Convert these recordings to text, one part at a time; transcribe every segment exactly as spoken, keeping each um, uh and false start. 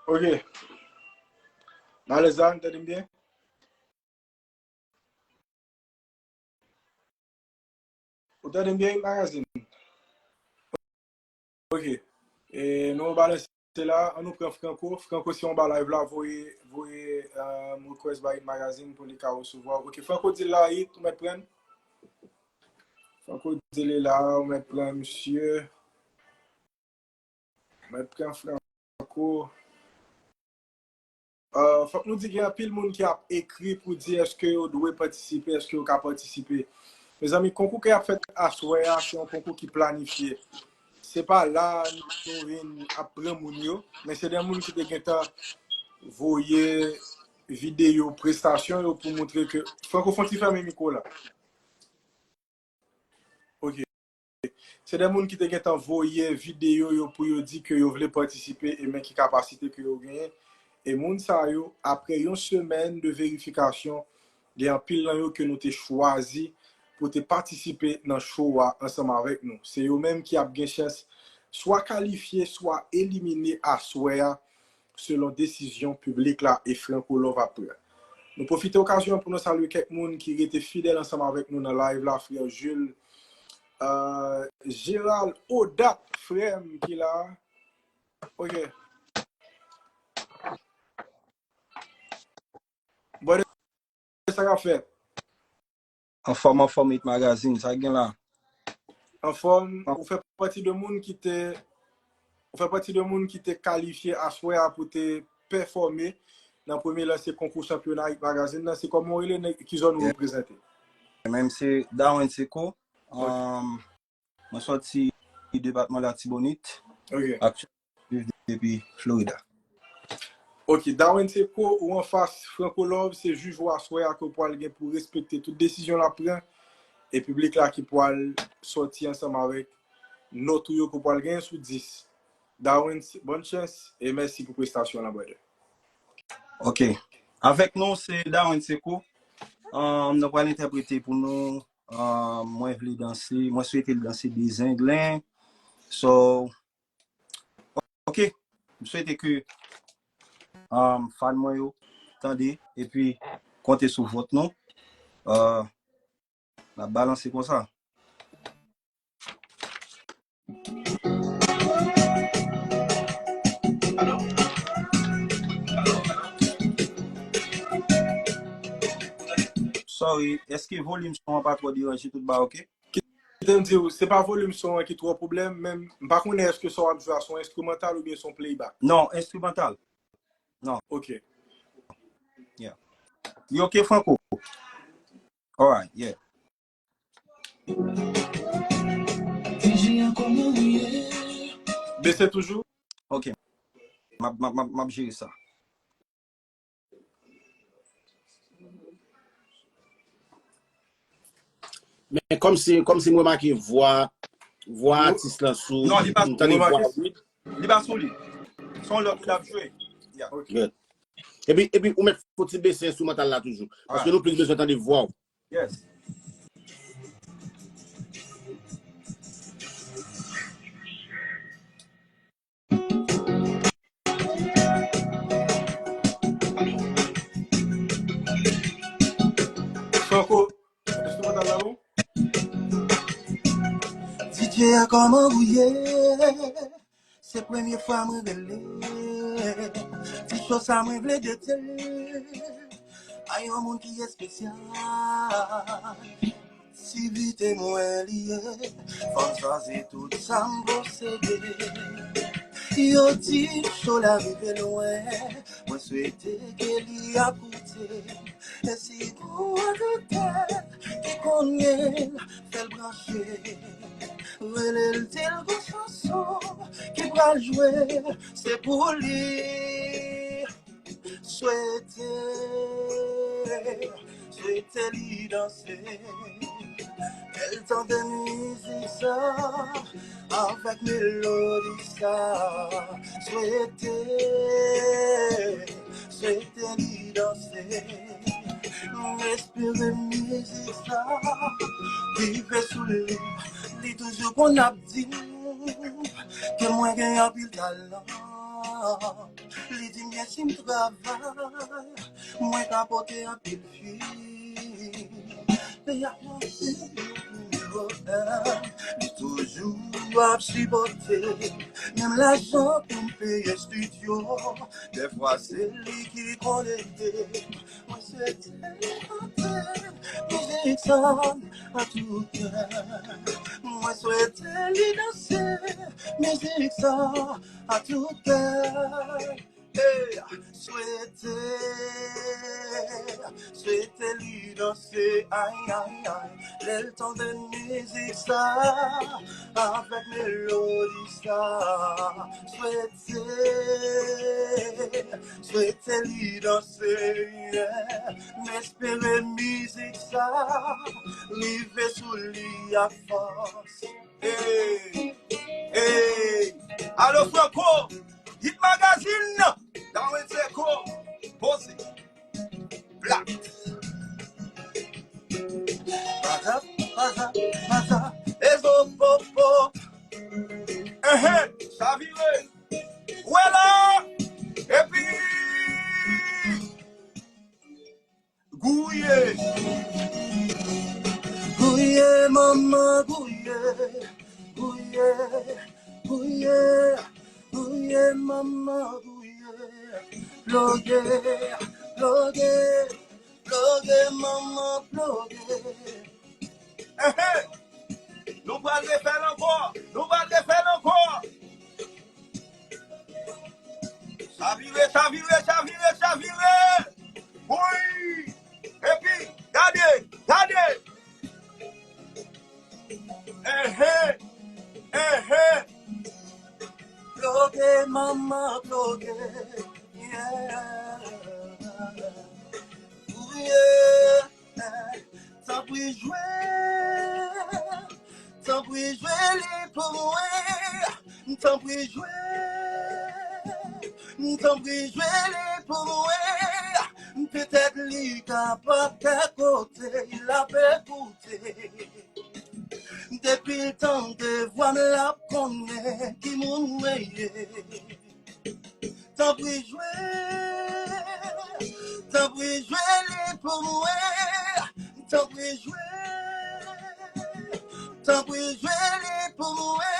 Ok. M alèz la, n tande m byen? Ou tande m byen, Magazine? Ok. E nou balanse la, an nou pran Franco. Franco, si w anba live la, voye, voye um, request bay Magazine pou li ka resevwa. Ok, Franco di l la, it, ou mèt pran. Franco di li la, ou mèt pran misye. Mèt pran Franco. Uh, fòk nou di gen anpil moun ki ap ekri pou di èske yo dwe patisipe, èske yo ka patisipe. Mezanmi, konkou ke ap fèt aswè a, se yon konkou ki planifye. Se pa la nou vin ap pran moun yo, men se de moun ki te gentan voye videyo prestasyon yo pou montre ke Franco, fon ti fèmen mikwo la. Ok. Se de moun ki te gentan voye videyo yo pou yo di ke yo vle patisipe e men ki kapasite ke yo genyen. E moun sa yo, apre yon semèn de verifikasyon, gen anpil nan yo ke nou te chwazi pou te patisipe nan show a ansanm avèk nou. Se yo menm ki ap gen chans swa kalifye, swa elimine aswè a selon desizyon piblik la e Franco Love ap pran. Nou pwofite okazyon an pou nou salye kèk moun ki rete fidèl ansanm avèk nou nan live la, frè Jules, euh, Gérald Odat, frè m ki la. Ok. Brother, sa k ap fèt? Anfòm, anfòm, Hit Magazine, sa gen la? Anfòm, ou fè pati de moun ki te ou fè pati de moun ki te kalifye aswè a pou te pèfòme nan premye lanse konkou chanpyona Hit Magazine nan. Se kòman w rele, nan ki zòn ou reprezante? Mwen se Darwin Seco. Ok. Um, mwen sòti depatman Latibonit. Ok. Aktyèlman, m ap viv depi Florida. Ok, Darwin Seco, ou anfas Franco Love, se jij ou aswè a ke w pral gen pou respekte tout desizyon l ap pran, e piblik la ki pral sòti ansanm avèk nòt ou yo ke w pral genyen sou dis. Darwin, bòn chans e mèsi pou prestasyon w lan, brother. Ok. Avèk nou, se Darwin Seco. Um, nou pral entèprete pou nou. Um, mwen vle danse, mwen swete l danse de zenglen. So, ok. M swete ke um, fan mwen yo tande epi konte sou vòt nou. Uh, n ap balanse konsa. Sorry, èske volim son an pa twò deranje tout ba, ok? Kite m di w, se pa volim son an ki twò pwoblèm, men m pa konnen èske sa w ap jwe a se yon enstrimantal oubyen se yon playback. Non, enstrimantal. Non. Ok. Yeah. You ok, Franco? Alright, yeah. Bese toujou? Ok. M ap, m ap, m ap, m ap jere sa. Men kòmsi, kòmsi m remake vwa, vwa atis lan sou, non, li pa, m tande vwa, wi. Li pa sou li. Se yon lòt ki t ap jwe. Yeah. Ok. Good. Epi, epi ou mèt fon ti bese enstrimantal la toujou. Paske nou plis bezwen tande vwa w. Yes. Franco, enstrimantal la bon? D J a, kòman ou ye? Se premye fwa mwen rele. Ti cho sa mwen vle dedye l a yon moun ki espesyal. Aktivite mwen li ye. Fò m chwazi tout sa m posede. Yo di cho la rive lwen. Mwen swete ke li akoute. E si gon oditè ki konnen l, fè l branche. Rele l, di l gon chanson ki pral jwe, se pou li. Swete, swete li danse. Lè l tande mizik sa, avèk melodi sa, swete, swete li danse. M espere mizik sa rive sou li. Li toujou konn ap di m ke mwen gen anpil talan. Li di m byen si m travay, mwen ka pote anpil fi. Peyi a pase nimewo en, li toujou ap sipòte. Menm lajan pou m peye estidyo, dèfwa se li ki konekte. Mwen swete li chante mizik sa a tout kè. Mwen swete li danse mizik sa a tout kè. Hey, swete, swete li danse, ay, ay, ay. Lè l tande mizik sa, avèk melodi sa, swete, swete li danse, yeah. M espere mizik sa rive sou li ak fòs. Hey, hey. Alo, Franco, Hit Magazine, Darwin Seco, poze. Black. Paza, paza, paza, ezo popo. Ehe, chavire. Wè la. Epi gouye. Gouye, manman, gouye. Gouye, gouye, gouye, manman, gouye. Ploge, ploge, ploge, manman, ploge. Ehe. Nou pral refè l ankò. Nou pral refè l ankò. Chavire, chavire, chavire, chavire. Wi. Epi, gade, gade. Ehe, ehe. Ploge, manman, ploge. Yeah. Ooh, yeah. Tanpri jwe, tanpri jwe li pou mwen. Tanpri jwe, tanpri jwe li pou mwen. Petèt li kapab kèk kote l ap ekoute. Depi l tande vwa m l ap konnen ki moun mwen ye. Tanpri jwe, tanpri jwe li pou mwen. Tanpri jwe, tanpri jwe li pou mwen.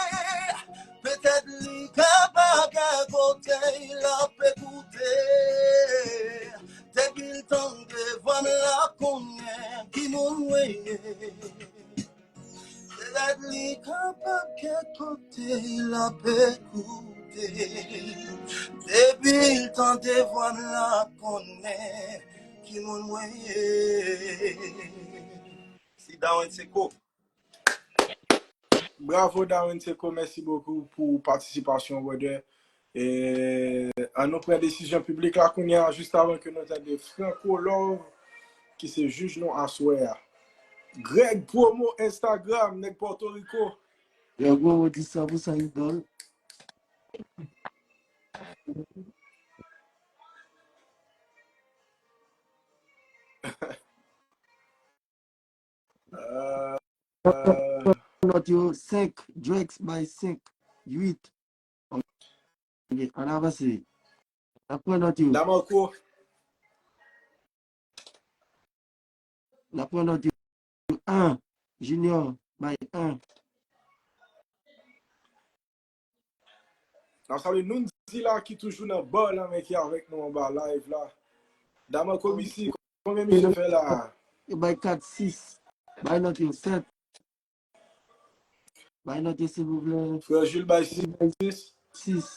Petèt li kapab gen kote l ap ekoute. Depi l tande vwa m l ap konnen ki moun mwen ye. Petèt li kapab gen kote l ap ekoute. Depi l tande vwa m l ap konnen ki moun mwen ye. Si Darwin Seco. Bravo Darwin Seco, mèsi bokou pou patisipasyon, brother. E, ann nou pran desizyon piblik la kounye a, jis avan ke nou tande Franco Love, ki se jij nou aswè a. Greg Promo Instagram, nèg Pòtoriko. Greg Promo di san pou san idòl. Euh, euh, Nòt yo senk, Drex bay senk, uit. Ok, ann avanse. N ap pran nòt yo. Damarco. N ap pran nòt yo. En, Junior bay en. N ap salye Nounzi la ki toujou nan bò la, men ki avèk nou anba live la. Damarco B C, konbyen misye fè la? Yo bay kat, sis. Bay nòt yo, sèt. Bay nòt yo, silvouplè. Frè Jules bay sis. Sis.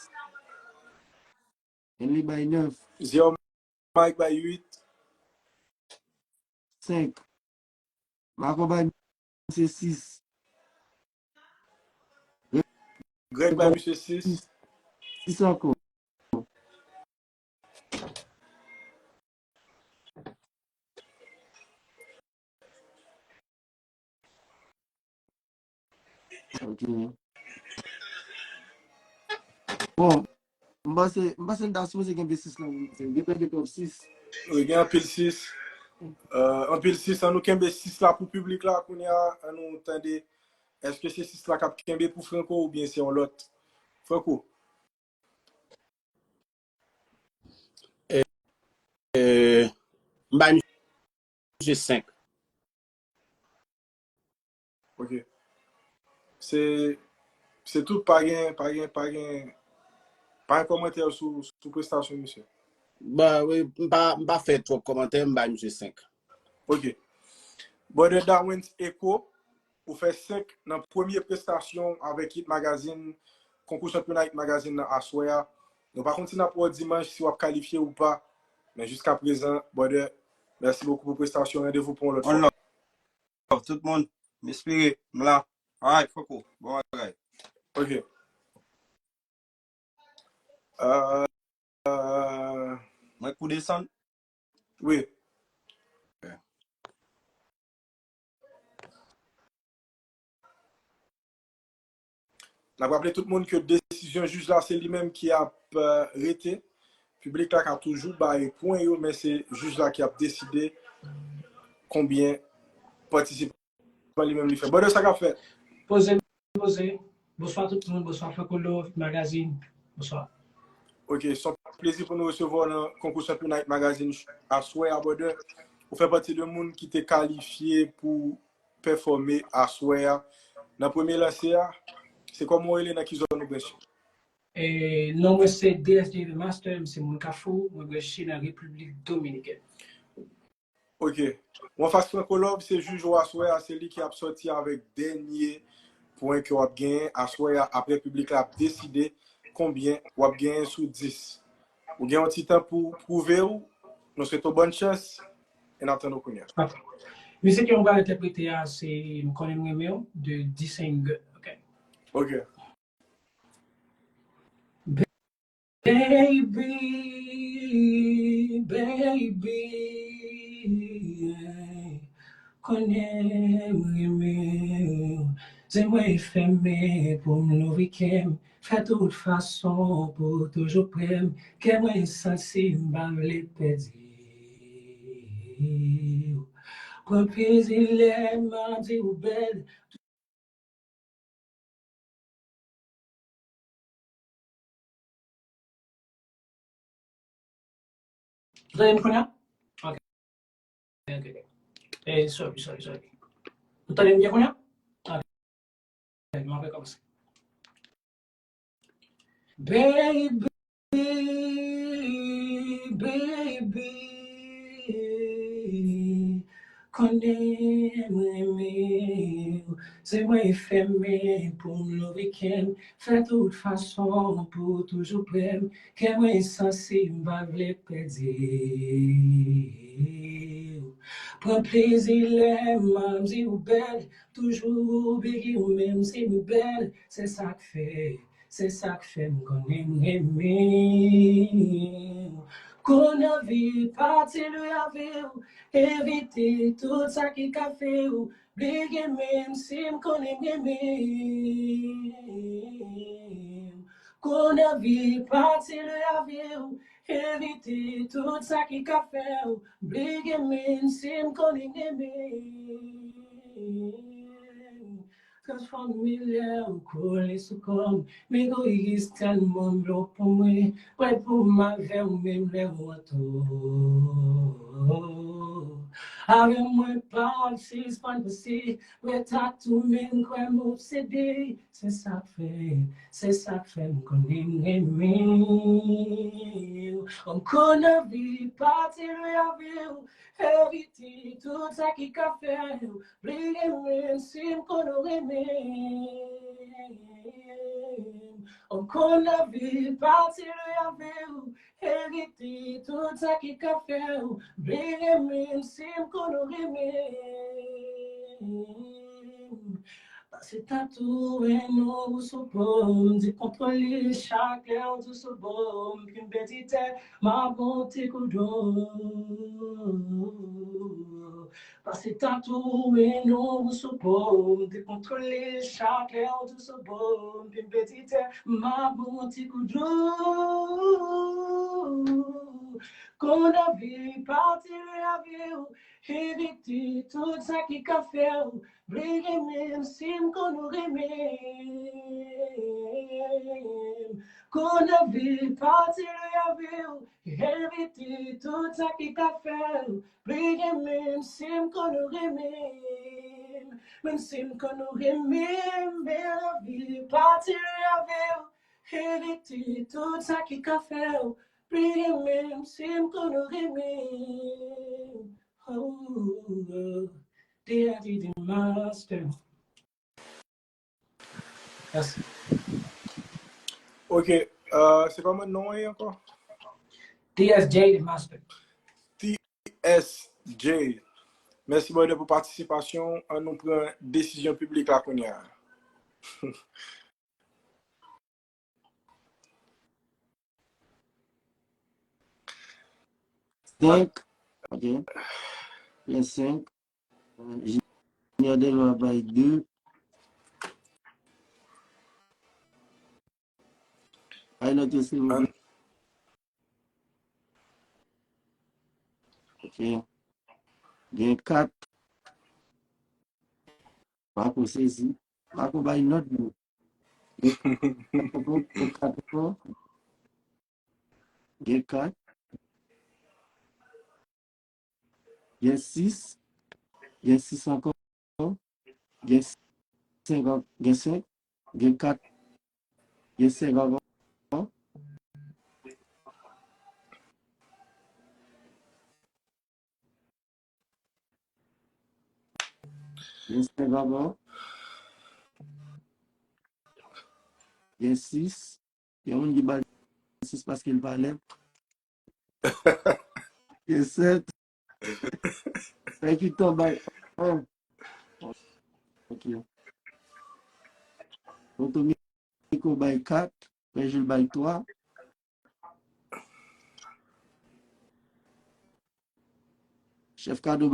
Henry bay nèf. Zio Mike bay uit. Senk. Marco bay misye sis. Greg bay misye sis. Sis ankò. Ok. Bon, m panse, m panse n ta sipoze kenbe sis la pou nou. Gen pèdi twòp sis. Wi, gen anpil sis. Euh, anpil sis, ann nou kenbe sis la pou piblik la kounye a, ann nou tande. Èske se sis la k ap kenbe pou Franco oubyen se yon lòt? Franco. euh, m bay misye senk. Ok. Se, se tout, pa gen, pa gen, pa gen, pa gen kòmantè sou, sou prestasyon misye. Ba, wi, m pa, m pa fè twòp kòmantè, m bay misye senk. Ok. Brother Darwin Echo, ou fè senk nan premye prestasyon avèk Hit Magazine, konkou chanpyona Hit Magazine nan aswè a. Nou pa konn si n ap wè w dimanch, si w ap kalifye ou pa. Men jiska prezan, brother, mèsi bokou pou prestasyon. Randevou pou yon lòt fwa. Tout moun, m espere, m la. Alright, Franco, bon bagay. Ok. Euh, Mwen kou desann. Wi. N ap raple tout moun ke desizyon jij la se li menm ki ap euh, rete. Piblik la ka toujou bay pwen yo, men se jij la ki ap deside konbyen patisipan li menm li fè. Brother, sa k ap fèt? Poze, poze. Bonswa tout moun, bonswa Franco Love Magazine. Bonswa. Ok, se yon plezi pou nou resevwa w nan konkou chanpyona Hit Magazine aswè a, brother. Ou fè pati de moun ki te kalifye pou pèfòme aswè a. Nan premye lanse a, se kòman w rele, nan ki zòn ou branche? E, non mwen se D S J The Master, m se moun Kafou, mwen branche nan Repiblik Dominikèn. Ok. Ou anfas Franco Love, se jij ou aswè a, se li ki ap sòti avèk dènye pwen ke w ap genyen aswè a. Apre piblik la ap deside konbyen w ap genyen sou dis. Ou gen yon ti tan pou pwouve w. Nou swete w bòn chans. E n ap tann ou kounye a. Mizik ke mwen pral entèprete a, se M konnen m renmen w de D-Saint Good. Ok. Ok. Baby, baby, konnen m renmen w. Zye mwen fèmen pou m louvri kè m. Fè tout fason pou w toujou prè m. Kè mwen sansib, m pa vle pèdi w. Pran plezi lè m ap di w bèl. Ou tande m kounye a? Ok. Ok, ok. Eh, sorry, sorry, sorry. Ou tande m byen kounye a? Ok. Ok, m ap rekòmanse. Baby, baby, konnen m renmen w. Zye mwen fèmen pou m louvri kè m. Fè tout fason pou w toujou prè m. Kè mwen sansib, m pa vle pèdi w. Pran plezi lè m ap di w bèl. Toujou bliye w menm si m bèl. Se sa k fè, se sa k fè m konnen m renmen w. Konnen anvi pati lwen avè w. Evite tout sa ki ka fè w bliye menm si m konnen m renmen w. Konnen anvi pati lwen avè w. Evite tout sa ki ka fè w bliye menm si m konnen m renmen w. Transfòme lè w kole sou kò m. M egoyis tèlman m vle w pou mwen. Prè pou m avè w menm lè w an tò. Avè mwen pa sispann panse. Prè ta tou men kwè m obsede. Se sa k fè, se sa k fè m konnen m renmen w. M konnen anvi pati lwen avè w. Evite tout sa ki ka fè w bliye menm si m konnen w renmen m. M konnen anvi pati lwen avè w. Evite tout sa ki ka fè w bliye menm si m konnen w renmen m. Pase tatou en nou sou po m, di kontwole chak lè w di sou bo m, ki m pèdi tè, m ap bon ti kou dlo. Pase tatou en nou sou po m, di kontwole chak lè w di sou bo m, ki m pèdi tè, m ap bon ti kou dlo. Konnen anvi pati lwen avè w. Evite tout sa ki ka fè w bliye menm si m konnen w renmen m. Kounye a vi pati lwe avè w, evite tout sa ki ka fè w pliye, menm si m konn ou renmen m, menm si m konn ou renmen m, men lavi pati lwe avè w, evite tout sa ki ka fè w pliye, menm si m konn ou renmen m. Oh, oh, oh. D R D the master. Mèsi. Ok, euh, se kòman non an ye ankò? T S J the master. T S J. Mèsi, brother, pou patisipasyon. An nou pran desizyon piblik la kounye a. Senk. Ok. Gen senk. Junior Delva bay de. Bay lòt yo, silvouplè. Ok. Gen kat. Marco sezi. Marco bay lòt nou. Gen kat ankò. Gen kat. Gen sis. Gen sis ankò. Gen senk an-, gen senk. Gen kat. Gen senk ankò. Gen senk ankò. Gen sis. Gen moun ki ba l sis paske l pa lèd. Gen sèt. Sèt ki tonbe. Oh. Ok. Tonton Miko bay kat. Frè Jil bay twa. Chèf Kado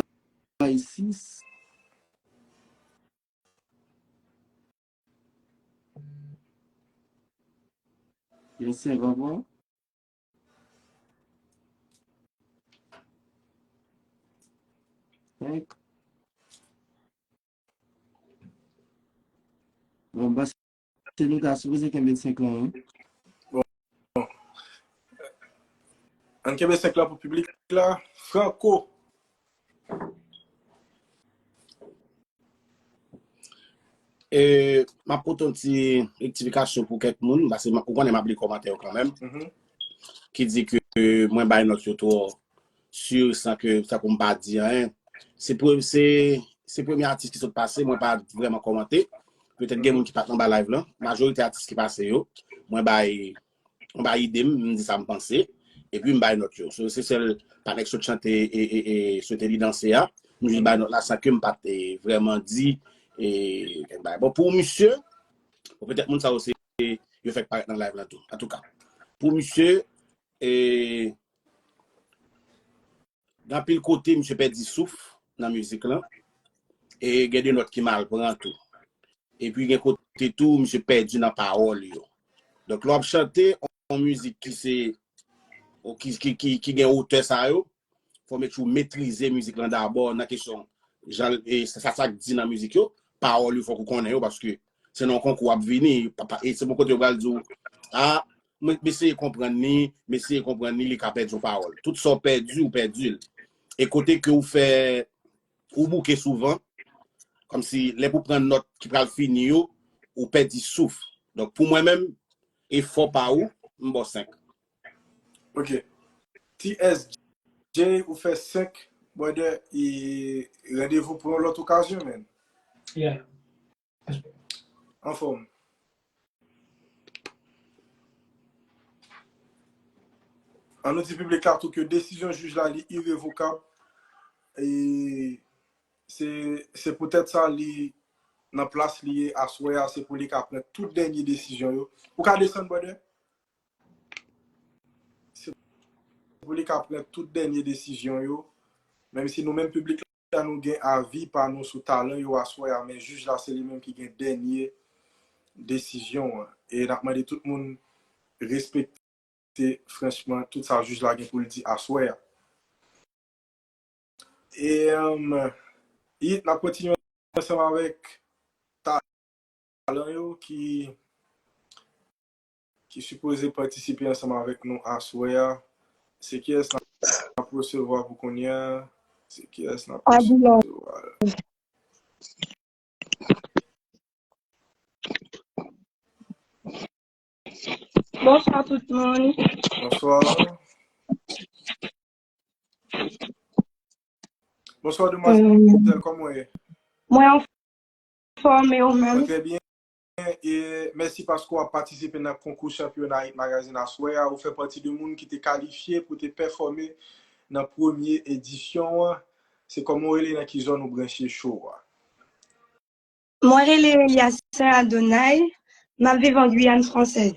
bay sis. Gen senk ankò. Senk. Bon, m panse nou ta sipoze kenbe senk lan, wi. Bon. Ann kenbe senk lan pou piblik la. Franco. E, m ap pote yon ti rektifikasyon pou kèk moun, paske m ap, ou konnen m ap li kòmantè yo kanmenm, ki di ke mwen bay nòt yo twò si, san ke, tankou m pa di anyen. Se pre-, se, se premye atis ki sot pase, mwen pa vrèman kòmante. Petèt gen moun ki pa t anba live lan. Majorite atis ki pase yo, mwen bay, mwen bay ide m, m di sa m panse, epi m bay nòt yo. So, se sèl patnè k sot chante e, e, e swete li danse a, m jis bay nòt la san ke m pa t, e, vrèman di, e, kèk bagay. Bon, pou misye, bon, petèt moun sa yo se, yo fèk parèt nan live lan tou. Antouka, pou misye, e, gen anpil kote misye pèdi souf nan mizik lan. E gen de nòt ki mal pran tou. Epi gen kote tou misye pèdi nan pawòl yo. Donk, lè w ap chante yon mizik ki se, ki, ki, ki, ki gen otè sa yo, fò w mete ou metrize mizik lan dabò nan kesyon jan, e, sa, sa k di nan mizik yo, pawòl yo fòk ou konnen yo, paske se nan yon konkou w ap vini, pa, pa, e se bon kote yo pral di w, a, m, m eseye konprann li, m eseye konprann li, li ka pèdi yon pawòl. Tout sa w pèdi, ou pèdi l. E kote ke ou fè, ou bouke souvan, kòmsi lè pou pran nòt ki pral fini yo, ou pèdi souf. Donk, pou mwen menm, efò pa ou, m ba w senk. Ok. T S J, ou fè senk, brother, e randevou pou yon lòt okazyon, man. Yeah. Anfòm. An nou di piblik la tou ke desizyon jij la, li irevokab. E se, se poutèt sa li nan plas li ye aswè a, se pou li ka pran tout dènye desizyon yo. Ou ka desann, brother? Se pou li ka pran tout dènye desizyon yo. Menm si nou menm piblik la, nou gen avi pa nou sou talan yo aswè a, men jij la, se li menm ki gen dènye desizyon an. E n ap mande tout moun respekte, franchman, tout sa jij la gen pou l di aswè a. E, um, n ap kontinye ansanm avèk talan yo ki, ki sipoze patisipe ansanm avèk nou aswè a. Se kiyès n ap resevwa pou kounye a? Se kiyès n ap resevwa? Bonswa tout moun. Bonswa. Bonswa demwazèl, kòman w ye? Mwen anfòm, e ou menm? Mwen trè byen. E mèsi paske w ap patisipe nan konkou chanpyona Hit Magazine aswè a. Ou fè pati de moun ki te kalifye pou te pèfòme nan premye edisyon an. Se kòman w rele, nan ki zòn ou branche show a? Mwen rele Yasser Adonai, m ap viv an Guyane Française.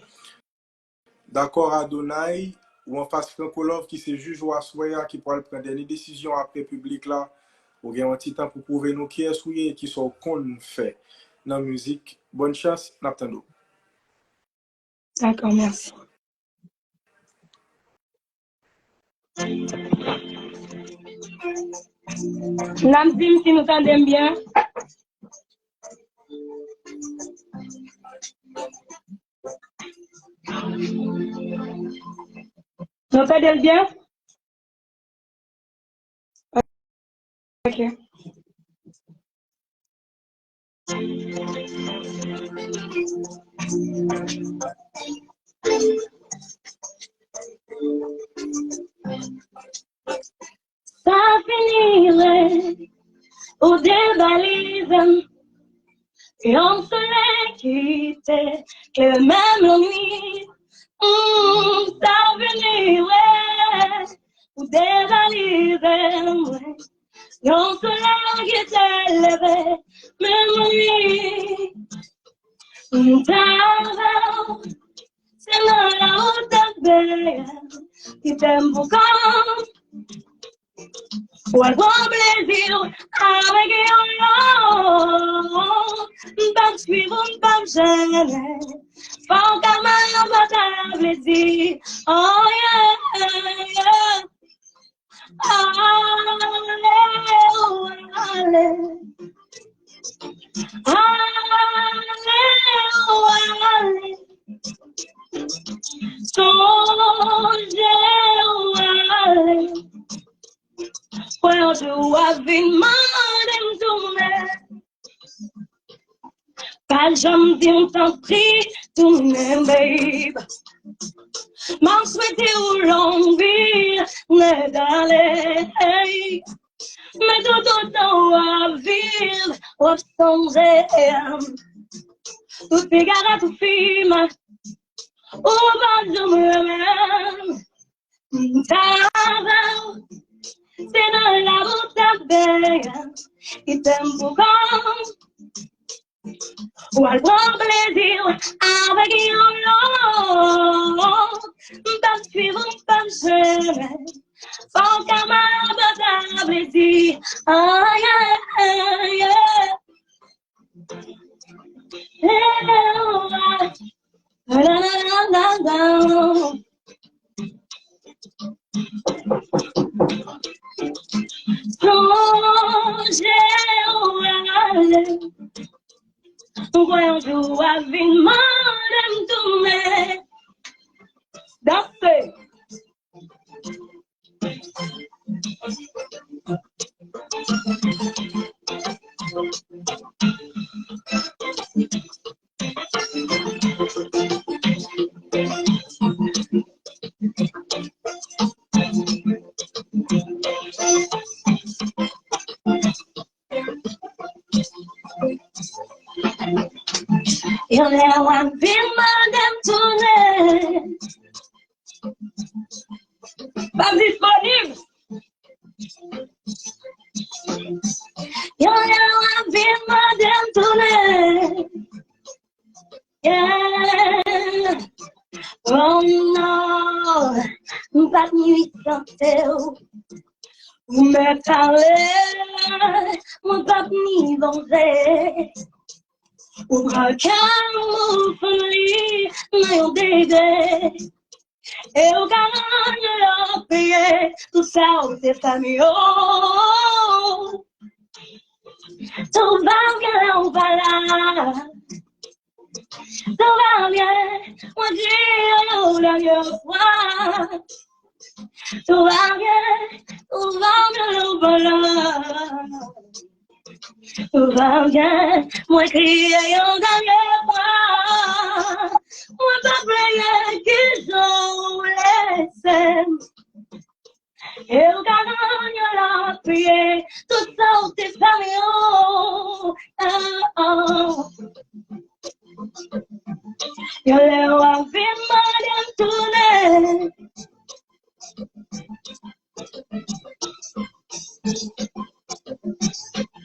Dakò Adonai, ou anfas Franco Love ki se jij ou aswè a ki pral pran dènye desizyon apre piblik la. Ou gen yon ti tan pou pwouve nou kiyès ou ye e kisa w konn fè nan mizik. Bòn chans, n ap tande w. Dakò, mèsi. N ap di m si nou tande m byen. Nou tande l byen? Ok. Sa fini wi, ou debalize m. Yon solèy ki te klere menm lannwit. Mm, sa fini wi, ou debalize m. Yon solèy ki te leve menm lannwit. M t avè w, se nan lari w t ap byen, kite m pou kò m. W al pran plezi w avèk yon lòt. M p ap swiv ou, m p ap jennen. Fò w ka mal, pa ta vle di. Oh yeah, yeah. Ale, ou ale. Ale, ou ale. Sonje ou ale. Kwè yon jou w ap vin mande m tounen. Pa janm di m tanpri, tounen, babe. M ap swete w long vi, nèg, ale. Men toutotan w ap viv, w ap sonje m. Tout sigarèt ou fimen, ou pa janm renmen m. M t avè w, se nan lari w t ap byen, kite m pou kò m. W al pran plezi w avèk yon lòt. M p ap swiv ou, m p ap jennen. Fò w ka mal, pa ta vle di. Ah, yeah, yeah. Sonje ou ale. Mwen kwè yon jou w ap vin mande m tounen. Danse. Yon lè w ap vin mande m tounen. Pa disponib. Yon lè w ap vin mande m tounen. Yeah. Oh non, m p ap ni tante w. Ou mèt ale, mwen p ap ni vanje. Ou pran kè m, ou fann li nan yon degre. E ou ka rann yo peye tout sa ou te fè m yo. Tou va gen lè ou pa la. Tout va bien, mwen di yo yon dènyè fwa. Tout va bien, tout va bien, nou pa la. Tout va bien, mwen kriye yon dènyè fwa. Mwen pa plede kijan ou lese m. E ou ka rann yo lapye, tout sa ou te fè m yo. Oh, oh. Yon lè w ap vin mande m tounen.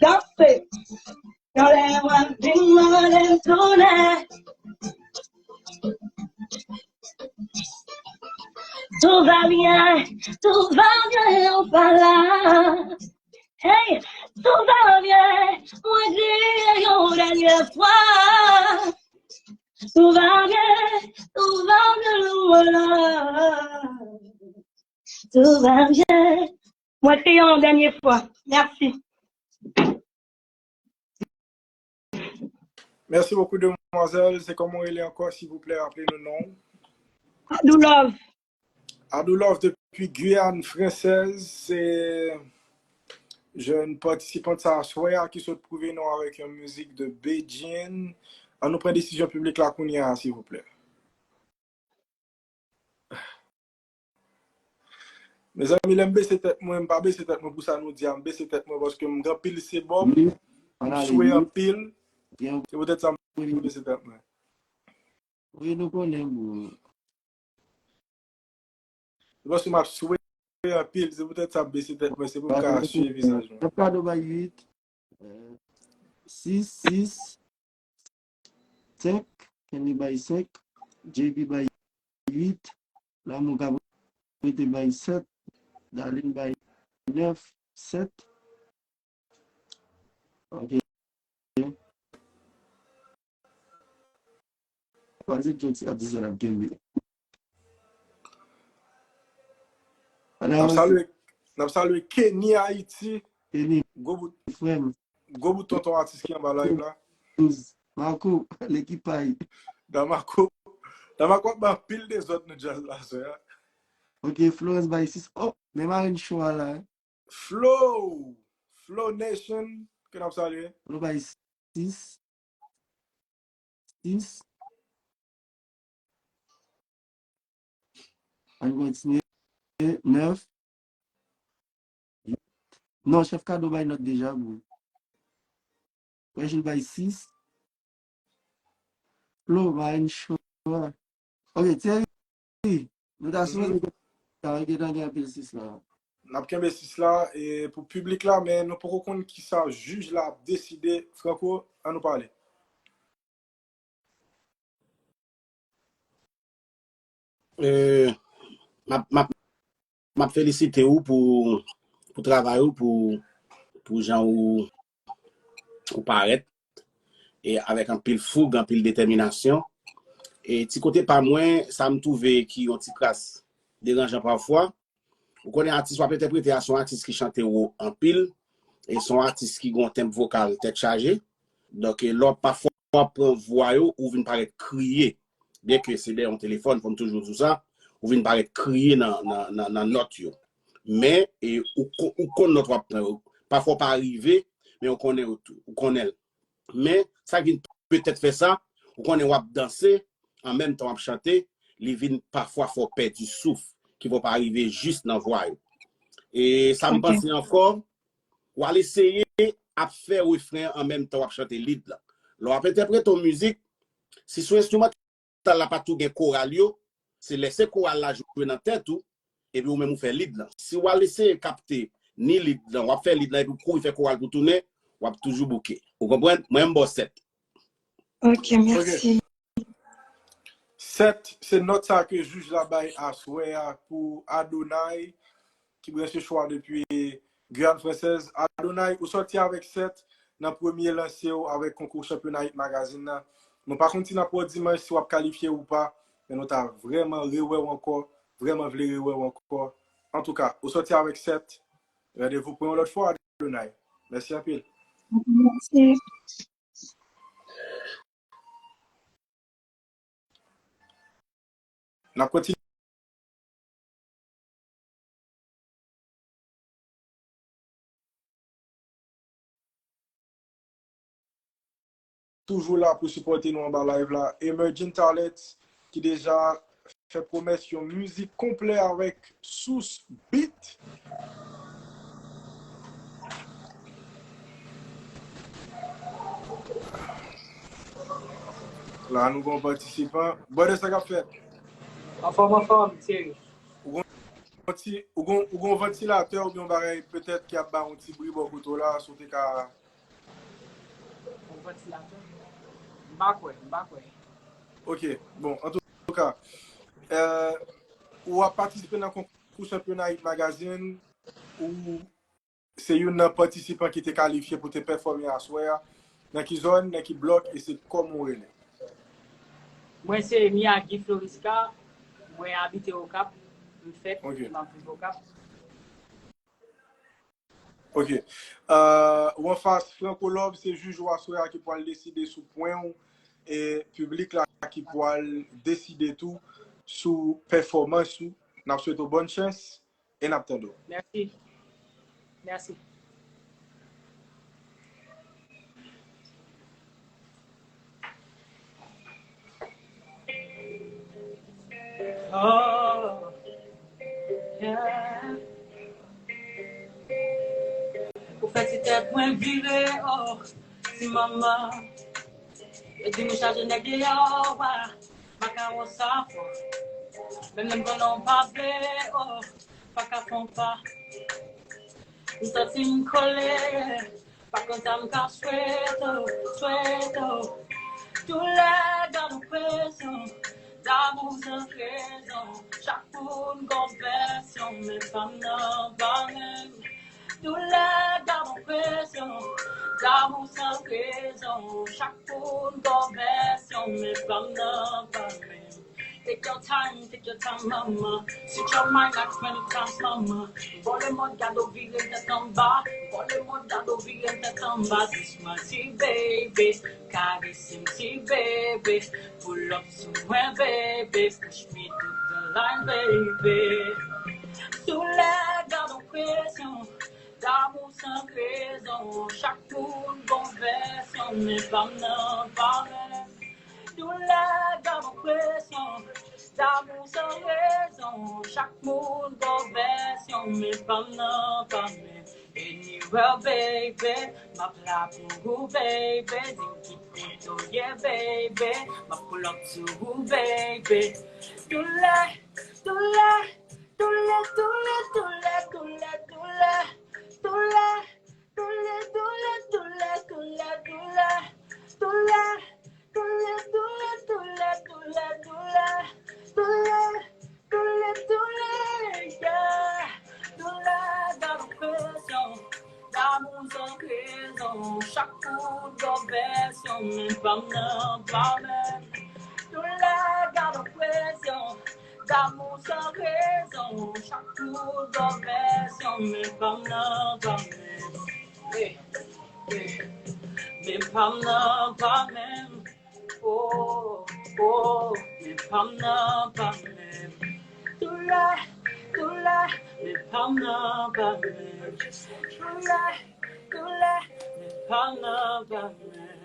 Danse. Yon lè w ap vin mande m tounen. Tout va bien, tout va bien, ou pa la. Hey, tout va bien, mwen di yon dènyè fwa. Tout va bien, tout va bien, nou la. Tout va bien. Mwen kriye yon dènyè fwa. Mèsi. Merci beaucoup, demoiselle. C'est comment il est encore, s'il vous plaît, rappelez-nous le nom. Adou Love. Adou Love depuis Guyane française, c'est jeune participante sa aswè a ki sot pwouve nou avèk yon mizik de Bedjine. An nou pran desizyon piblik la kounye a, silvouplè. Mezanmi, lè m bese tèt mwen, m pa bese tèt mwen pou sa nou di a, m bese tèt mwen paske m gen anpil sebòm, m swe anpil. Se poutèt sa m bese tèt mwen. Wi, nou konnen, bro. Se paske m ap swe anpil, se poutèt sa m bese tèt mwen, se pou m ka swiv vizaj mwen. Kado bay uit, sis, sis, senk, Kenny bay senk, J B bay uit, Lamour Cabrité bay sèt, Darline bay nèf, sèt. Ok. Pase Joti ap di sa l ap kenbe. N ap salye, n ap salye Kenny Ayiti. Kenny, gwo bout, frè m. Gwo bout tonton atis ki anba live la. Marco, lekipay. Dan Marco, Dan Marco ap bay anpil dezòd nan djaz la, sè. Ok, Florence bay sis. Oh, men marenn cho a la. Flow! Flow Nation, ke n ap salye. Flow bay sis. Sis. Ann kontinye. Nèf. Non, Chèf Kado bay nòt deja, bro. Wè, Jules bay sis. Flo, marenn cho a. Ok, Thierry, nou ta sipoze gen anpil sis la. N ap kenbe sis la e pou piblik la, men nou poko konn kisa jij la ap deside. Franco, ann nou pale. E, m ap, m ap, m ap felisite ou pou, pou travay ou, pou, pou jan ou, ou parèt, e avèk anpil foug, anpil detèminasyon. E ti kote pa mwen, sa m twouve ki yon ti kras deranjan pafwa, ou konnen atis w ap entèprete a se yon atis ki chante wo anpil, e se yon atis ki gen yon tenb vokal tèt chaje. Donk, lè w ap pafwa w ap pran vwa yo, ou vin parèt kriye. Byenke se dèyè yon telefòn, fò m toujou di w sa, ou vin parèt kriye nan, nan, nan, nan nòt yo. Men, e, ou, ko- ou konn nòt w ap pran yo. Pafwa w pa rive, men ou konnen yo tou. Ou konnen l. Men, sa k vin petèt fè sa, ou konnen w ap danse, an menm tan w ap chante, li vin pafwa fè w pèdi souf, ki fè w pa rive jis nan vwa yo. E sa m panse ankò, w al eseye ap fè refren an an menm tan w ap chante lead lan. Lè w ap entèprete yon mizik, si sou enstrimantal la pa tou gen koral yo, se lè se koral la jwe nan tèt ou, epi ou menm ou fè lead lan. Si w al eseye kapte ni lead lan, w ap fè lead lan epi w kouri fè koral pou tounen, w ap toujou bouke. Ou konprann? Mwen, m ba w sèt. Ok, mèsi. Sèt, se nòt sa ke jij la bay aswè a pou Adonay, ki branche cho a depi Guyane Française. Adonay, ou sòti avèk sèt nan premye lanse w avèk konkou chanpyona Hit Magazine nan. Nou pa konn si n ap wè w dimanch, si w ap kalifye ou pa, men nou ta vrèman rewè w ankò, vrèman vle rewè w ankò. Antouka, ou sòti avèk sèt. Randevou pou yon lòt fwa, Adonay. Mèsi anpil. Mèsi. N ap kontinye. Toujou la pou sipòte nou anba live la. Emerging Talents ki deja fè pwomès yon mizik konplè avèk Sous Beat. La nou gon patisipan. Brother, sa k ap fèt? Anfòm, anfòm, seri. Ou gon, ou gon ti, ou gon, ou gon vantilatè oubyen yon bagay petèt ki ap ba yon ti bri bò kote w la, si w te ka. Yon vantilatè? M pa kwè, m pa kwè. Ok, bon, antouka, euh, ou ap patisipe nan konkou chanpyona Hit Magazine, ou se youn nan patisipan ki te kalifye pou te pèfòme aswè a. Nan ki zòn, nan ki blòk, e se kòman w rele? Mwen se Miyagi Florisca, mwen abite Okap, m fèt, Ok. M ap viv Okap. Ok. Euh, ou anfas Franco Love, se jij ou aswè a ki pral deside sou pwen ou, e piblik la ki pral deside tou sou pèfòmans ou. N ap swete w bòn chans e n ap tande w. Mèsi. Mèsi. Oh, yeah. Ou fè ti tèt mwen vire, oh, ti manman. Yo di nou chaje nèg deyò a, makawon sa fò. Menm lè m konnen w pa vle, oh, pa ka fè w pa. M santi m kole, pa konn sa m ka swete w, swete w. Doulè, gade presyon, damou san rezon. Chak moun gon vèsyon, men pa m nan pa menm. Doulè, damou presyon, damou san rezon. Chak moun gon vèsyon, men pa m nan pa menm. Take your time, take your time, mama. Switch your mind like twenty times, mama. Vòlè mòd, gade w vire tèt anba. Vòlè mòd, gade w vire tèt anba. Doucement, ti bebe. Karese m, ti bebe. Pull up sou mwen, bebe. Push me to the line, baby. Doulè, gade w presyon. Damou san rezon. Chak moun gon vèsyon, men pa m nan pa menm. Doulè, damou presyon, damou san rezon. Chak moun gon vèsyon, men pa m nan pa menm. Anywhere, baby, m ap la pou ou, baby. Di m ki kote w ye, baby, m ap pull up sou ou, baby. Doulè, doulè, doulè, doulè, doulè, doulè, doulè, doulè. Doulè, doulè, doulè, doulè, doulè. Doulè, doulè, doulè, doulè, doulè. Doulè, doulè, doulè, yeah. Doulè, gade presyon. Damou san rezon. Chak moun gon vèsyon, men pa m nan pa menm. Doulè, gade presyon. Damou san rezon, chak moun gon vèsyon, men pa m nan pa menm. Eh, eh. Men pa m nan pa menm. Oh, oh, men pa m nan pa menm. Doulè, doulè, men pa m nan pa menm. Doulè, doulè, men pa m nan pa menm.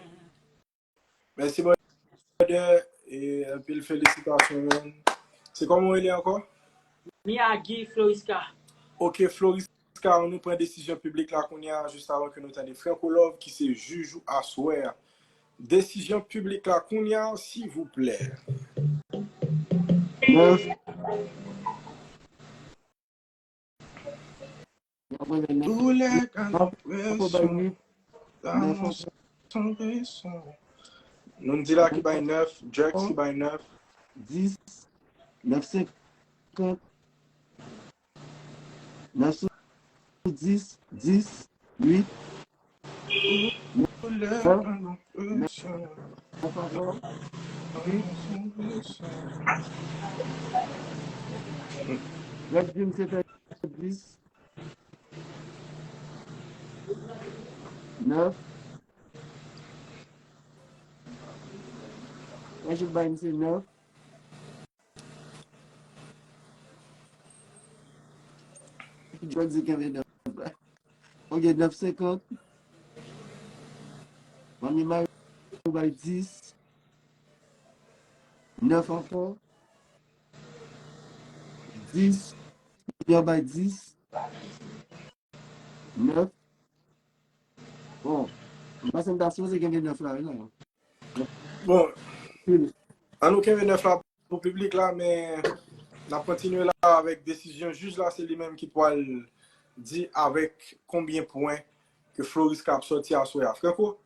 Mèsi, brother, e anpil felisitasyon, man. Se kòman w rele ankò? Miyagi Florisca. Ok, Florisca, nou pran desizyon piblik la kounye a, jis avan ke nou tande Franco Love, ki se jij ou aswè a. Desizyon piblik la kounye a, silvouplè. Nèf. Doulè, gade presyon, damou san rezon. Noundi la ki bay nèf, Drex ki bay nèf. Dis, nèf senkant, nèf sou dis, dis, uit, nèf, nèf ankò. Red Dream se fè dis. Nèf. Magic Band se nèf. Jodi kenbe nèf la. Ok, nèf senkant. Manmi Mayo bay dis. Nèf ankò. Dis. Yo bay dis. Nèf. Bon. M panse m ta sipoze kenbe nèf la, wi, la. Bon, an nou kenbe nèf la pou piblik la, men n ap kontinye la avèk desizyon jij la, se li menm ki pral di avèk konbyen pwen ke Floriska ap sòti aswè a. Franco?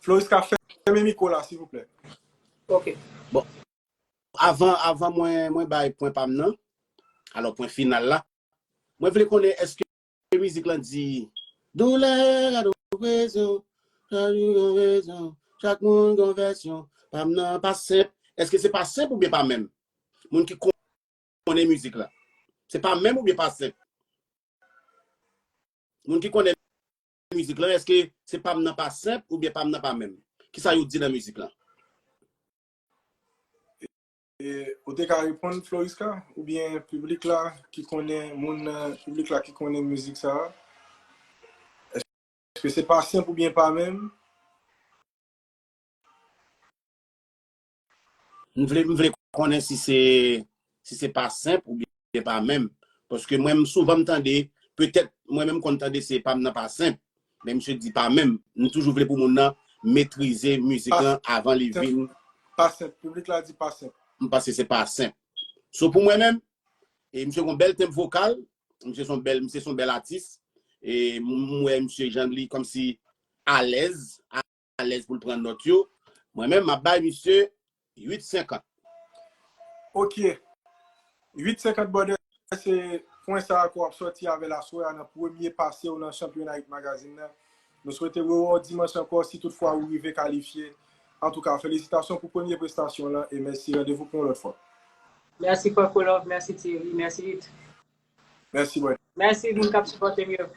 Floriska, fèmen mikwo la, silvouplè. Ok. Bon, avan, avan mwen, mwen bay pwen pa m nan, alò pwen final la, mwen vle konnen èske mizik lan di doulè, gade yon prezyon, chak moun gon vèsyon, chak moun gon vèsyon, pa m nan pa senp. Èske se pa senp oubyen pa menm? Moun ki konnen mizik la. Se pa menm oubyen pa senp? Moun ki konnen mizik lan, èske se pa m nan pa senp oubyen pa m nan pa menm? Kisa yo di nan mizik lan? E, ou te ka reponn Floriska, oubyen piblik la ki konnen moun nan, piblik la ki konnen mizik sa a? Èske se pa senp oubyen pa menm? M vle, m vle konnen si se, si se pa senp oubyen pa menm. Paske mwen, m souvan m tande, petèt, mwen menm konn tande se pa m nan pa senp. Men misye di pa menm. M toujou vle pou moun nan metrize mizik lan avan li vin. Pa senp. Piblik la di pa senp. M panse se pa senp. So pou mwen menm, e misye gon bèl tenb vokal, misye son bèl, misye son bèl atis. E m wè misye jan li kòmsi alèz, alèz pou l pran nòt yo. Mwen menm, m ap bay misye uit senkant. Ok. Uit senkant, brother, se pwen sa a ke w ap sòti avè l aswè a nan premye pase w nan chanpyona Hit Magazine nan. Nou swete rewè w dimanch ankò si toutfwa ou rive kalifye. Antouka, felisitasyon pou premye prestasyon lan e mèsi. Randevou pou yon lòt fwa. Mèsi Franco Love, mèsi Thierry, mèsi Hit. Mèsi, brother. Mèsi moun k ap sipòte m yo.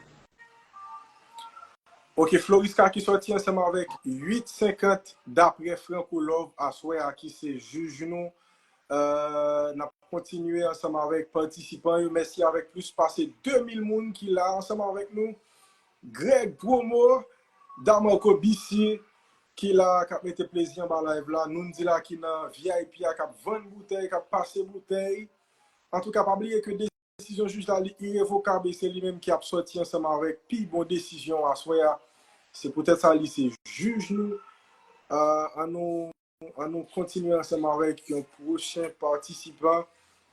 Ok, Floriska ki sòti ansanm avèk uit senkant daprè Franco Love aswè a ki se jij nou. Euh, n ap kontinye ansanm avèk patisipan yo. Mèsi avèk plis pase de mil moun ki la ansanm avèk nou. Greg Promo, Damarco B C ki la k ap mete plezi anba live la. Noundy la ki nan V I P a k ap vann boutèy, k ap pase boutèy. Antouka, pa bliye ke desizyon jij la li irevokab e se li menm ki ap sòti ansanm avèk pi bon desizyon aswè a. Se poutèt sa li se jij nou. Euh, an nou, an nou kontinye ansanm avèk yon pwochen patisipan.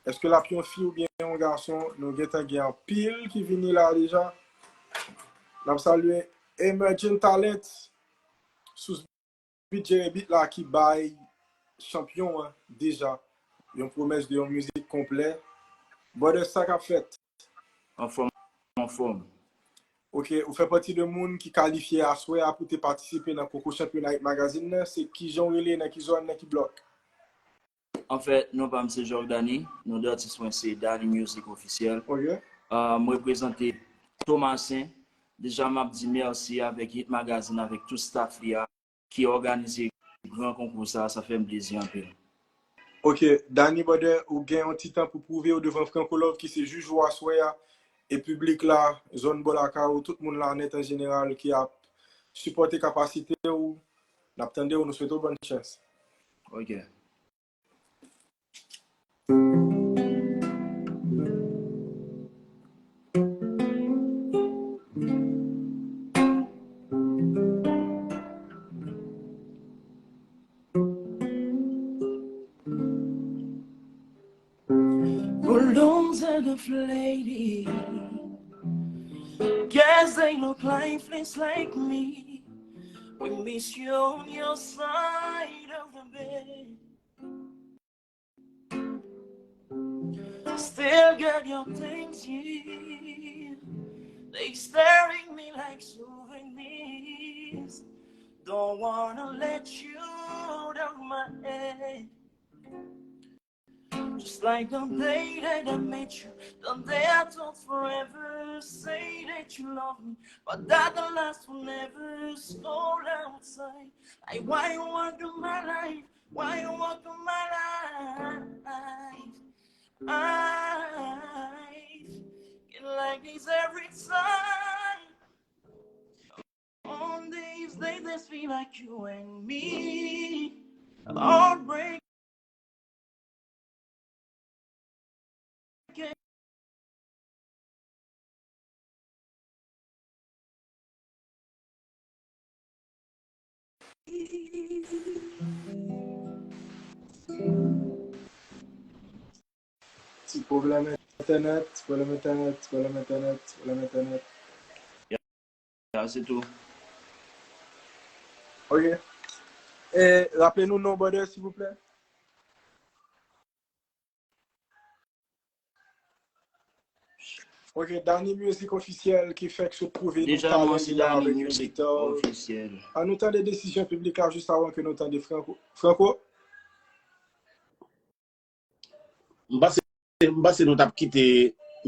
Èske l ap yon fi oubyen yon gason? Nou gentan gen anpil ki vini la deja. N ap salye Emerging Talent sou Beat Jerry Beat la ki bay chanpyon an deja yon pwomès de yon mizik konplè. Brother, sa k ap fèt? Anfòm, anfòm. Ok, ou fè pati de moun ki kalifye aswè a pou te patisipe nan konkou chanpyona Hit Magazine nan. Se kijan w rele, nan ki zòn, nan ki blòk? Anfèt, non pa m se Jordany, non de atis mwen se Dany Music Officiel. Ok. Ah, m reprezante Tomasen. Deja m ap di mèsi avèk Hit Magazine, avèk tout staff li a ki òganize gran konkou sa, sa fè m plezi anpil. Ok, Dany brother, ou gen yon ti tan pou pwouve w devan Franco Love ki se jij ou aswè a, e piblik la, zòn bò lakay ou, tout moun la nèt an jeneral ki ap sipòte kapasite w. N ap tande w, nou swete w bòn chans. Ok. Balloons and a lady. Guess they look lifeless like me. We miss you on your side of the bed. Still got your things here. They staring me like souvenirs. Don't wanna let you out of my head. Just like the day that I met you, the day I thought forever, say that you love me, but that the last forever is cold outside. Like, why you walk through my life? Why you walk through my life? I get like this every time. On these days, this feel like you and me. Heartbreak. Ti pwoblèm entènèt, ti pwoblèm entènèt, ti pwoblèm entènèt, ti pwoblèm entènèt. Ya, se tou. Ok. E, raple nou non, brother, silvouplè. Ok, Dany Music Officiel ki fèk sot pwouve nou talan li avèk Music Talk. An nou tande desizyon piblik la jis avan ke nou tande Franco. Franco? M panse, m panse nou t ap kite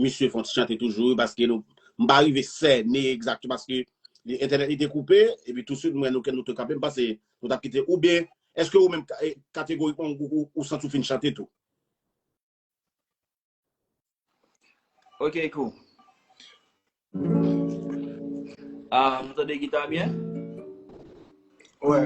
misye fè yon ti chante toujou, wi, paske nou, m pa rive sène egzakteman, paske li, entènèt li te koupe, epi touswit m wè nou, nou te kanpe, m panse nou t ap kite, oubyen, èske ou menm, ka-, e, kategorikman, ou, ou, ou santi w fin chante tou? Ok, cool. Ah, nou tande gita byen? Wè.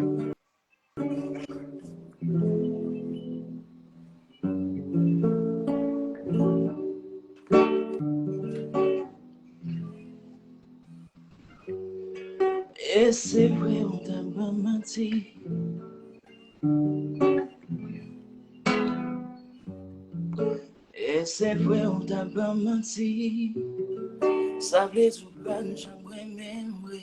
E se vre, ou ta ban manti. E se vre, ou ta ban manti. Sa vle di ou pa t janm renmen m vre.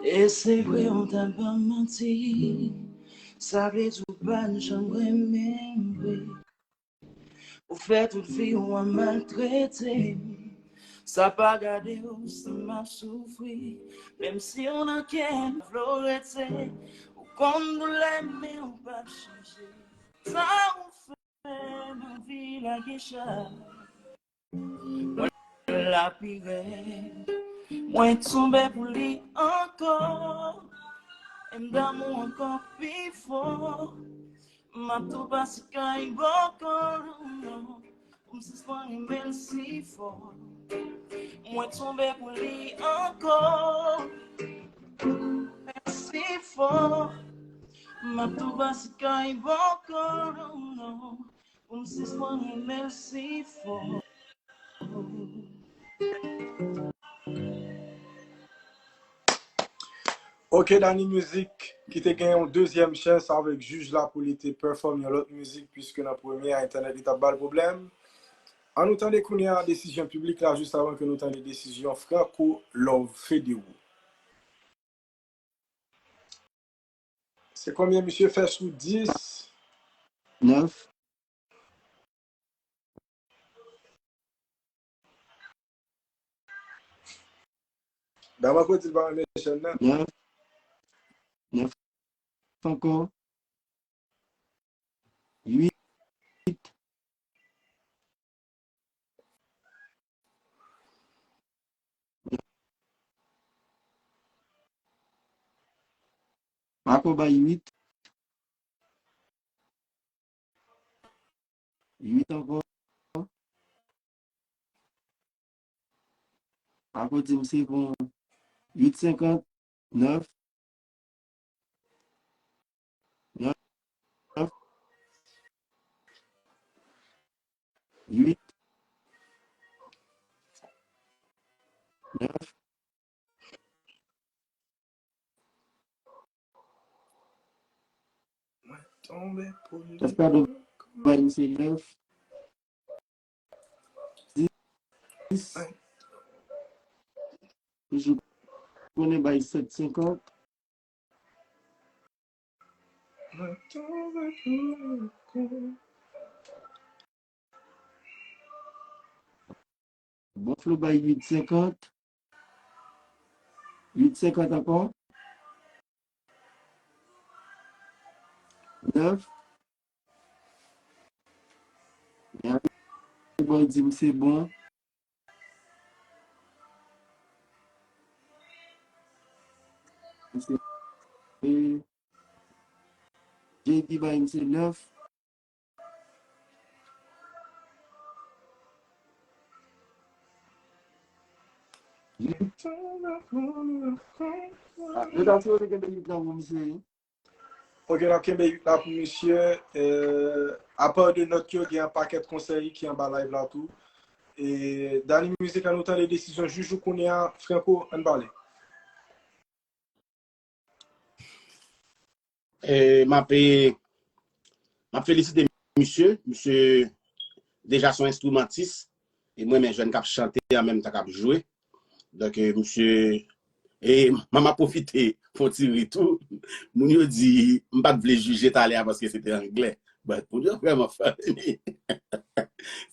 E se vre, ou ta ban manti. Sa vle di ou pa t janm renmen m vre. Ou fè tout vi w ap maltrete m. Sa pa gade w si m ap soufri. Menm si w nan kè m, vle w rete. Ou konn doulè m, men ou p ap chanje. Sa ou fè m anvi lage chay. Mwen la pi rèd. Mwen tonbe pou li ankò. E m damou ankò pi fò. M ap tou pase kay bòkò, non, non. Pou m sispann renmen l si fò. Mwen tonbe pou li ankò. Si fò. M ap tou pase kay bòkò, non, non. Pou m sispann renmen l si fò. Ok, Dany Music ki te gen yon dezyèm chans avèk jij la pou li te pèfòm yon lòt mizik, piske nan premye a entènèt li t ap ba l pwoblèm. An nou tande kounye a desizyon piblik la, jis avan ke nou tande desizyon Franco Love Federo. Se konbyen misye fè sou dis? Nèf. Damarco di l pa renmen jèn nan. Nèf. Nèf ankò. Uit. Marco bay uit. Uit ankò. Marco di m se bon. Uit senkant. Nèf. Nèf. Uit. Nèf. Mwen tonbe pou li. Èske Ado bay misye nèf? Dis. Toujou konnen bay sèt senkant. Mwen tonbe pou li ankò. Bon, Flo bay uit senkant. Uit senkant ankò. Nèf. Bon, di m se bon. J D bay m se nèf. Ah, nou ta sipoze kenbe uit la pou misye, wi. Ok, n ap kenbe uit la pou misye. Euh, apa de nòt yo, gen yon pakèt konsèy ki anba live la tou. E Dani Mizik, an nou tande desizyon jij ou kounye a, Franco, ann pale. E, m ap, e, m ap felisite misye. Misye deja se yon enstrimantis. E mwen, men jèn k ap chante an menm tan k ap jwe. Donk, e, misye, e, m ap pwofite fè yon ti ri tou. Moun yo di, m pa t vle jije talè a paske se te anglè. But moun yo vrèman funny.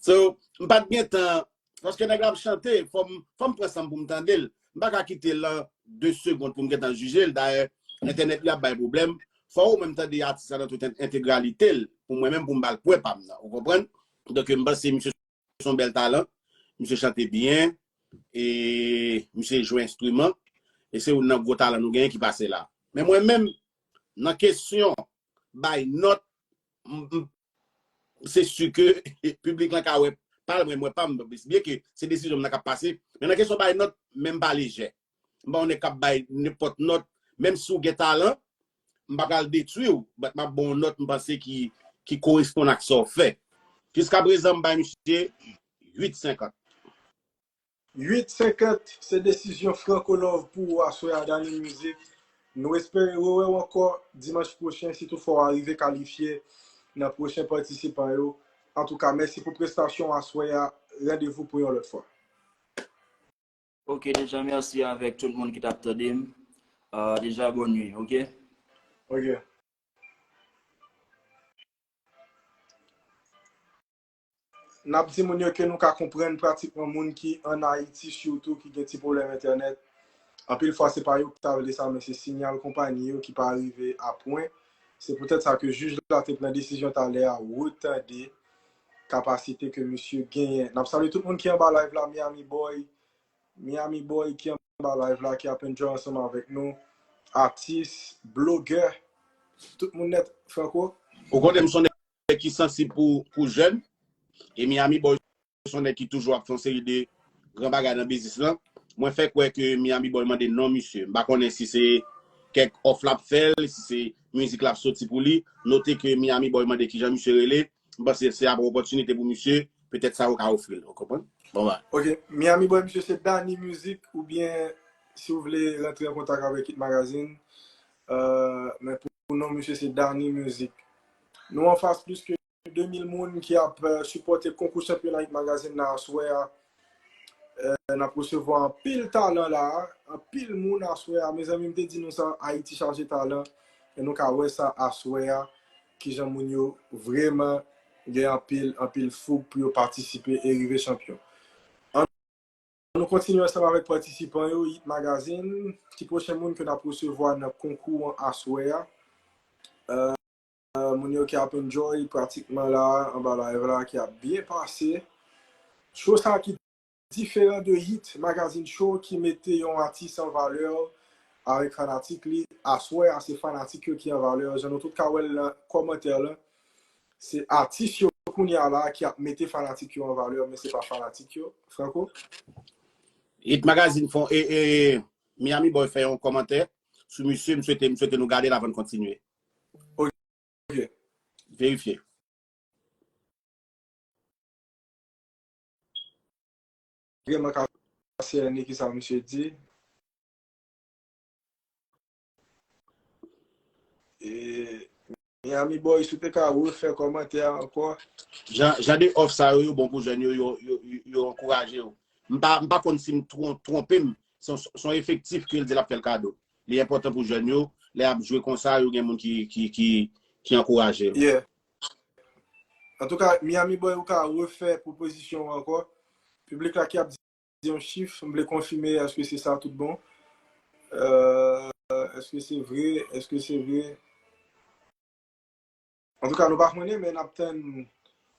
So, m pa t gen tan, paske nèg la ap chante, fò m, fò m pran san m pou m tande l. M pa ka kite l lan de segonn pou m gentan jije l. Dayè, entènèt li ap bay pwoblèm. Fò ou menm tande atis la nan tout en-, entegralite l, pou mwen menm, pou m ba l pwen pa m nan. Ou konprann? Donk, m panse misye se yon bèl talan. Misye chante byen. E misye jwe enstriman. E se youn nan gwo talan nou genyen ki pase la. Men mwen menm, nan kesyon bay nòt, m, m, se si ke piblik lan ka wè pa l, mwen, mwen pa m, byen ke se desizyon m nan k ap pase. Men nan kesyon bay nòt, men m pa lejè. M pa yon nèg k ap bay nenpòt nòt, menm si w gen talan, m pa pral detwi w, but m ap ba w yon nòt m panse ki, ki koresponn ak sa w fè. Jiskaprezan, m bay misye uit senkant. Uit senkant, se desizyon Franco Love pou ou aswè a, Dani Mizik. Nou espere rewè w ankò dimanch pwochen, si toutfwa w arive kalifye nan pwochen patisipan yo. Antouka, mèsi pou prestasyon w aswè a. Randevou pou yon lòt fwa. Ok, deja mèsi avèk tout moun ki t ap tande m. Ah, deja, bòn nwi, ok? Ok. N ap di moun yo ke nou ka konprann pratikman moun ki ann Ayiti, sitou ki gen ti pwoblèm entènèt. Anpil fwa, se pa yo ki ta vle sa, men se siyal konpayi yo ki pa rive a pwen. Se poutèt sa ke jij la te pran desizyon talè a retande kapasite ke misye genyen. N ap salye tout moun ki anba live la, Miami Boy, Miami Boy ki anba live la, ki ap enjoy ansanm avèk nou. Atis, blogè, tout moun nèt, Franco. Ou konnen m se yon nèg ki sansib pou, pou jèn. E Miami Boy se yon nèg ki toujou ap fè yon seri de gran bagay nan biznis lan. Mwen fè kwè ke Miami Boy mande non misye. M pa konnen si se kèk òf l ap fè l, si se mizik l ap soti pou li. Note ke Miami Boy mande kijan misye rele. M panse se ap yon opòtinite pou misye, petèt sa yo ka ofri l, ou konprann? Bon, ba. Ok, Miami Boy, misye se Dani Mizik, oubyen si w vle rantre an kontak avèk Hit Magazine, euh, men pou non misye se Dani Mizik. Nou anfas plis ke de mil moun ki ap, euh, sipòte konkou chanpyona Hit Magazine nan aswè a. Euh, n ap resevwa anpil talan la, anpil moun aswè a. Mezanmi, m te di nou sa, Ayiti chaje talan. E nou ka wè sa aswè a, kijan moun yo vrèman gen anpil, anpil foug pou yo patisipe e rive chanpyon. An nou kontinye ansanm avèk patisipan yo, Hit Magazine. Ki pwochen moun ke n ap resevwa nan konkou an aswè a? Euh, moun yo ki ap enjoy pratikman la, anba live la, ki ap byen pase. Show sa ki diferan de Hit Magazine Show ki mete yon atis an valè avèk fanatik li. Aswè a, se fanatik yo ki an valè. Jan nou tout ka wè l nan kòmantè lan, se atis yo kounye a la ki ap mete fanatik yo an valè, men se pa fanatik yo. Franco? Hit Magazine fè, e, e, Miami Boy fè yon kòmantè sou misye, m swete, m swete nou gade l avan n kontinye. Ok. Verifye. Vrèman ka sène ki sa misye di. E Miami Boy, si w te ka refè kòmantè a ankò. Jan, jan de òf sa yo, yo bon pou jèn yo, yo, yo, yo, yo ankouraje yo. M pa, m pa konn si m twon-, twonpe m. Se yon, se yon efektif ke l di l ap fè l kado. Li enpòtan pou jèn yo, lè y ap jwe konsa, yo gen moun ki, ki, ki, ki ankouraje yo. Yeah. Antouka, Miami Boy, ou ka refè pwopozisyon an ankò. Piblik la ki ap di yon chif, m vle konfime èske se sa tout bon. Euh, èske se vre? Èske se vre? Antouka, nou pa konnen, men n ap tann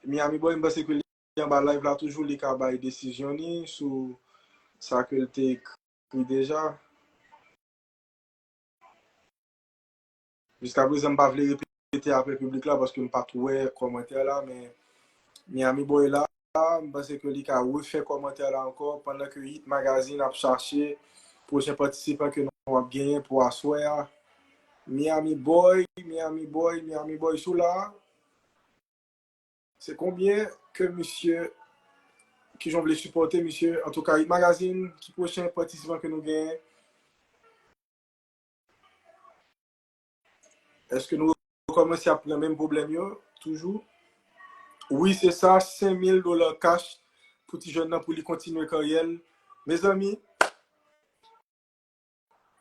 Miami Boy. M panse ke li anba live la toujou, li ka bay desizyon ni sou sa ke l te ekri deja. Jiska prezan, m pa vle repete apre piblik la paske m pa t wè kòmantè la, men Miami Boy la, m panse ke li ka refè kòmantè la ankò pandan ke Hit Magazine ap chache pwochen patisipan ke nou ap genyen pou aswè a. Miami Boy, Miami Boy, Miami Boy, si w la, se konbyen ke misye, kijan w vle sipòte misye? Antouka, Hit Magazine, ki pwochen patisipan ke nou genyen? Èske nou rekòmanse ap pran menm pwoblèm yo toujou? Wi, se sa, senk mil dola cash pou ti jèn nan, pou li kontinye karyè l. Mezanmi,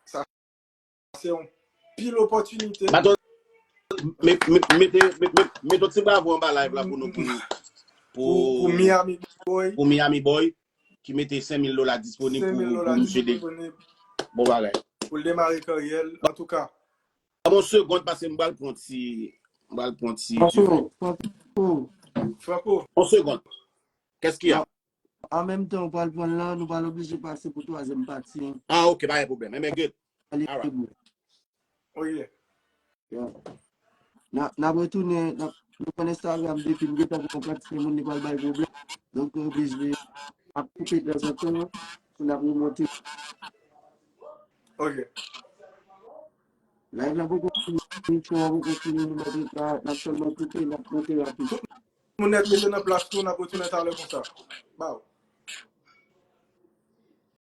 sa se yon pil opòtinite. Baton, me- me- mete- me- me- mete yon ti bravo anba live la pou nou, pou, pou, Pou, pou Miami Boy, pou Miami Boy, ki mete senk mil dola disponib senk mil pou, dola pou misye de- disponib Bon bagay. Pou l demare karyè l. Antouka, Ban m yon segonn, paske m pral pran ti, m pral pran ti Franco, Franco, Franco, yon segonn. Qu'est-ce qu'il y a? An menm tan, ou pral pran l lan, nou pral oblije pase pou twazyèm pati an. Ah, ok, pa gen pwoblèm. Enben, good. Ale Alright. Bon. Ok. Yeah. N a- n ap retounen, n ap- nou pran Instagram depi m gentan pran kantite moun li pral bay pwoblèm. Donk, nou oblije ap koupe tanzantan pou n ap remonte. Ok. Live la poko fini, show a poko fini, nou mèt rete la, n ap sèlman koupe, n ap monte rapid. Moun nèt rete nan plas nou, n ap retounen talè konsa. Baw.